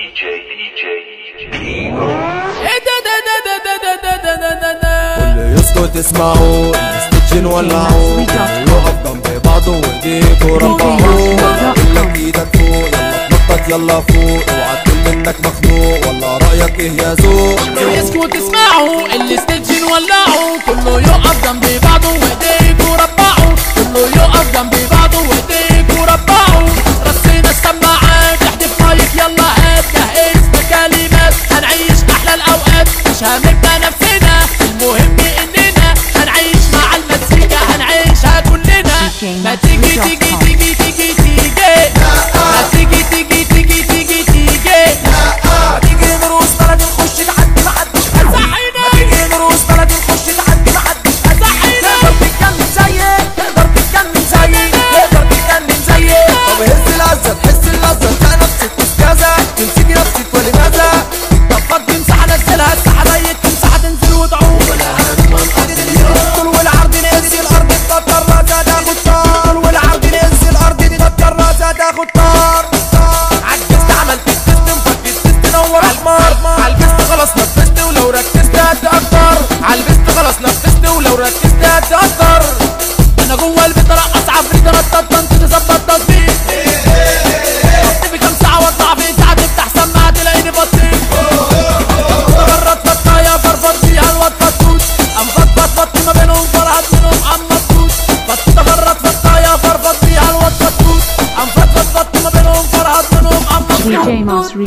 DJ DJ. واللي يسكت اسمعوا، اللي نولعوا، يقف جنب بعضه وايديكوا رفعوا، يقولك ايدك فوق يلا تنطط يلا فوق، اوعى تكون منك مخنوق ولا رايك ايه يا ذوق. اللي يسكت اسمعوا، اللي stage نولعوا، كله يقف جنب بعضه وايديكوا ربعوا، كله يقف جنب بعضه وايديكوا ربعوا. رصينا السماعات احدف مايك يلا هات، جهزنا كلمات هنعيش احلى الاوقات، مش هنبقى نفسنا المهم اننا هنعيش مع المزيكا هنعيشها كلنا. ما تيجي تيجي تيجي تيجي تيجي، ما تيجي تيجي تيجي تيجي تيجي، ما تيجي نرقص بلدي نخش تحدي محدش قدي، ما تيجي نرقص بلدي نخش تحدي محدش قدي، تقدر تتكلم زيي، تقدر تتكلم زيي، تقدر تتكلم زيي. طب هز العزة تحس اللذة، تلاقي نفسك استاذة، تمسكي نفسك ولماذا؟ طب تمسح نزلها الساحة زي التمساحة تنزل وتعوم، الطول والعرض نقز الأرض تكتر راسها تاخد طار، والعرض نقز الأرض تكتر راسها تاخد طار. عجزت عملت ال test مفك ال test نور احمر، عالبست خلاص نفذت ولو ركزت هتقدر، عالبست خلاص نفذت ولو ركزت هتقدر. انا جوه البيت ارقص عفريت انطط تنطيط اظبط تظبيط، في كام ساعة واطلع في ساعة تفتح سماعة تلاقيني بطيت، تغرد فطاية فرفض بيها الواد فتوت، قام فطفط فط ما بينهم فرهد منهم قام مبسوط، تغرد فطاية فرفض بيها الواد فتوت، قام فطفط فط ما بينهم فرهد منهم قام مبسوط.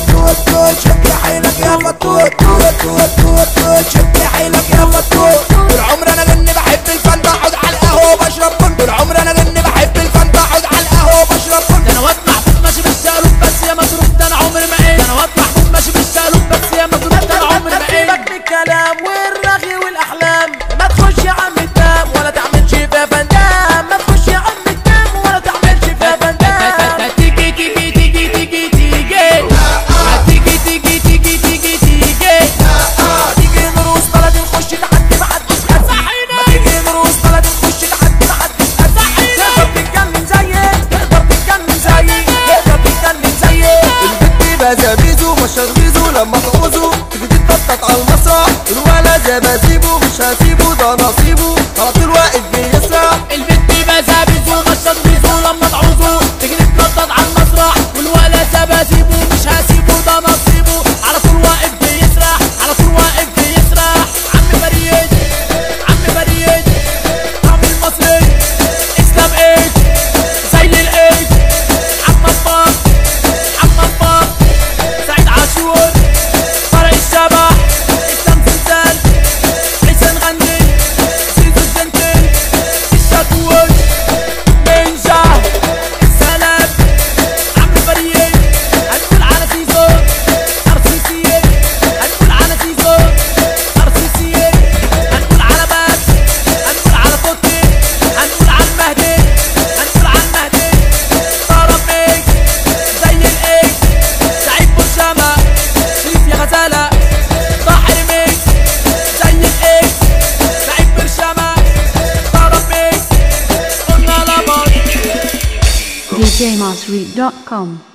توت شد حيلك يا فتوت، توت توت توت توت شد حيلك يا فتوت. طول عمري انا جن بحب الفن، بقعد على القهوة وبشرب بن، طول عمري انا جن بحب الفن، بقعد على القهوة وبشرب بن. ده انا واد محبوب ماشي بالشقلوب بس يا مضروب، ده انا عمري ما ايه، ده انا واد محبوب ماشي بالشقلوب بس يا مضروب، ده انا عمري ما ايه. سيبك من الكلام والرغي والاحلام، ما تخش يا عم الدم ولا تعملش فيها فندام، ما تخش يا عم الدم ولا تعملش فيها فندام. تيجي تيجي تيجي تيجي تيجي، تيجي تيجي تيجي تيجي تيجي، ما تيجي نرقص بلدي نخش تحدي محدش قدي، ما تيجي نرقص بلدي نخش تحدي محدش قدي، تقدر تتكلم زيي، تقدر تتكلم زيي، تقدر تتكلم زيي. البت بزابيزو مشاغبيزو لما تعوزه تيجي تتنطط على المسرح، الولد يا بسيبه مش هسيبه ده نصيبه، على طول واقف بيسرح. البت بزابيزو مشاغبيزو لما تعوزه تيجي تتنطط على المسرح، والولد يا بسيبه مش هسيبه ده نصيبه، على طول واقف بيسرح، على طول واقف بيسرح. عم فريد، عم فريد، عم المصري، اسلام ايد، زي الايد، عم الباب، عم الباب، سعيد عاشور، فرع الشبح، اسلام زلزال، حسين غندي، زيزو الجنتل، الشاكوش، نينجا، السلام، عم فريد. هنقول على سيزو ارسيسي، هنقول على سيزو ارسيسي، هنقول على باس، هنقول على توتي، هنقول على المهدي، هنقول على المهدي، طرب ميك زي الايك، سعيد برشامة، شريف يا غزالة، طاهر ميك زي الايك، سعيد برشامة، طرب ميك، قلنا لبط. DJMasri.com.